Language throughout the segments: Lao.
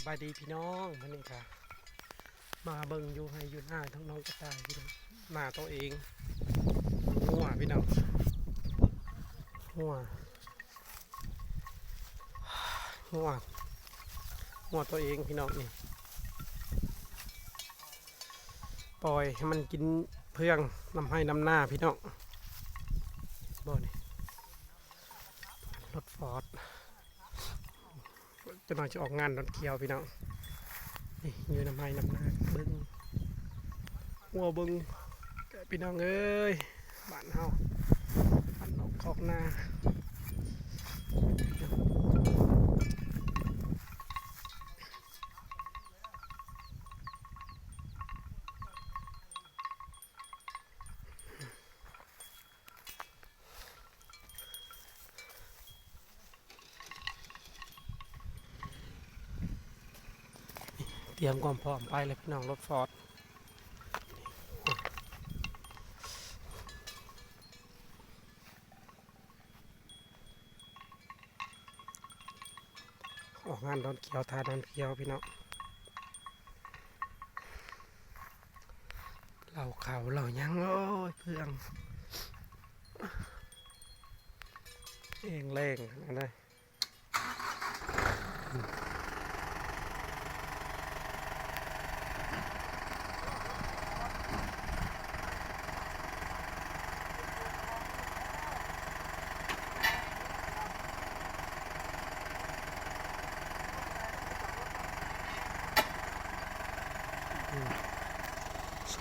ສະບາຍດີພີ່ນ້ອງ ມື້ນີ້ກະມາເບິ່ງຢູ່ໄຮ່ຢູ່ນາຂອງນ້ອງກະຕ່າຍພີ່ນ້ອງ ນາໂຕເອງ ງົວພີ່ນ້ອງ ງົວ ງົວ ງົວໂຕເອງພີ່ນ້ອງ ນີ້ ປ່ອຍໃຫ້ມັນກິນເຟືອງນຳໄຮ່ນຳນາພີ່ນ້ອງ ບໍ່ນີ້ ລົດຟອດ ຈັກໜ່ອຍຊິອອກງານດອນຂຽວພີ່ນ້ອງ ນີ້ຢູ່ນຳໄຮ່ນຳນາ ເບິ່ງ ງົວເບິ່ງ ພີ່ນ້ອງເອີຍ ບ້ານເຮົາ ບ້ານນອກຄອກນາ. ຕຽມຄວາມພ້ອມໄປແລ້ວພີ່ນ້ອງ ລົດຟອດ ອອກງານດອນຂຽວ ທ່າດອນຂຽວພີ່ນ້ອງ ເຫຼົ້າເຂົ້າເຫຼົ້າຫຍັງ ໂອ້ຍ ເຟືອງ ເອງແລງອັນໃດ.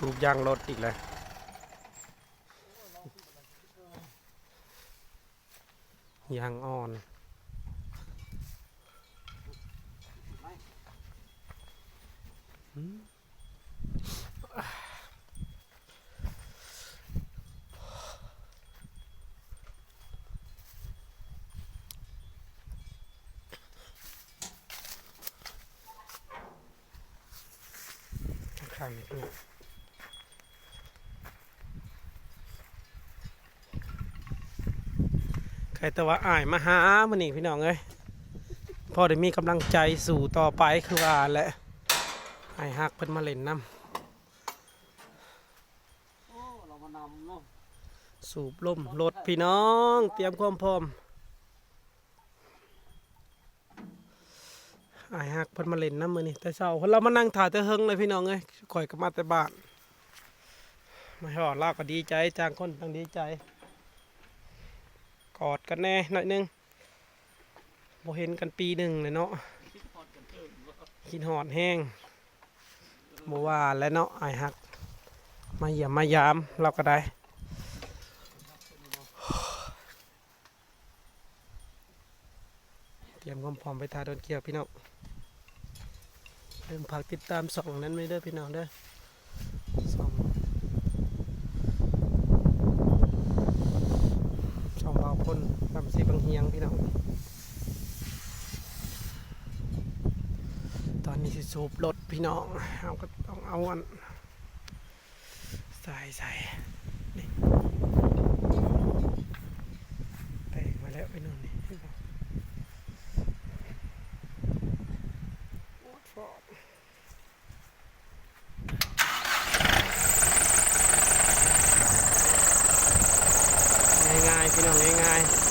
ສູບຢາງລົດອີກແລ້ວ. ຢາງອ່ອນ ຂ້າງໆນີ້ພີ່ນ້ອງ ໃຄແຕ່ວ່າອ້າຍມາຫາມື້ນີ້ພີ່ນ້ອງເອີຍ ພໍໄດ້ມີກຳລັງໃຈສູ້ຕໍ່ໄປ ຄືວ່າແຫຼະ ອ້າຍຮັກເພິ່ນມາຫຼິ້ນນຳ ສູບລົມລົດພີ່ນ້ອງ ຕຽມຄວາມພ້ອມ. ອ້າຍຮັກເພິ່ນມາຫຼິ້ນນຳມື້ນີ້ແຕ່ເຊົ້າ ເພິ່ນລາວມານັ່ງຖ້າແຕ່ເຫິງເລີຍພີ່ນ້ອງເອີຍ ຂ້ອຍກໍມາແຕ່ບ້ານ ມາຮອດລາວກໍດີໃຈ ຕ່າງຄົນຕ່າງດີໃຈ ກອດກັນແດ່ໜ້ອຍໜຶ່ງ ບໍ່ເຫັນກັນປີໜຶ່ງແລ້ວເນາະ ຄິດຮອດແຮງ ບໍ່ວ່າແຫຼະເນາະ ອ້າຍຮັກ ມາຢ້ຽມມາຢາມລາວກໍໄດ້. ຕຽມຄວາມພ້ອມໄປຖ້າດອນຂຽວພີ່ນ້ອງ ຢ່າລືມຝາກຕິດຕາມຊ່ອງນັ້ນໄວ້ເດີພີ່ນ້ອງເດີ ຊ່ອງ ຊ່ອງບ່າວພົນ ລຳສີບັງຫຽງພີ່ນ້ອງ ຕອນນີ້ຊິສູບລົດພີ່ນ້ອງ ເຮົາກໍຕ້ອງເອົາອັນ ສາຍໃສ ນີ້ ແຕກມາແລ້ວໄອ້ນອນນີ້ ເຫັນບໍ່ ງ່າຍໆ ພີ່ນ້ອງ ງ່າຍໆ.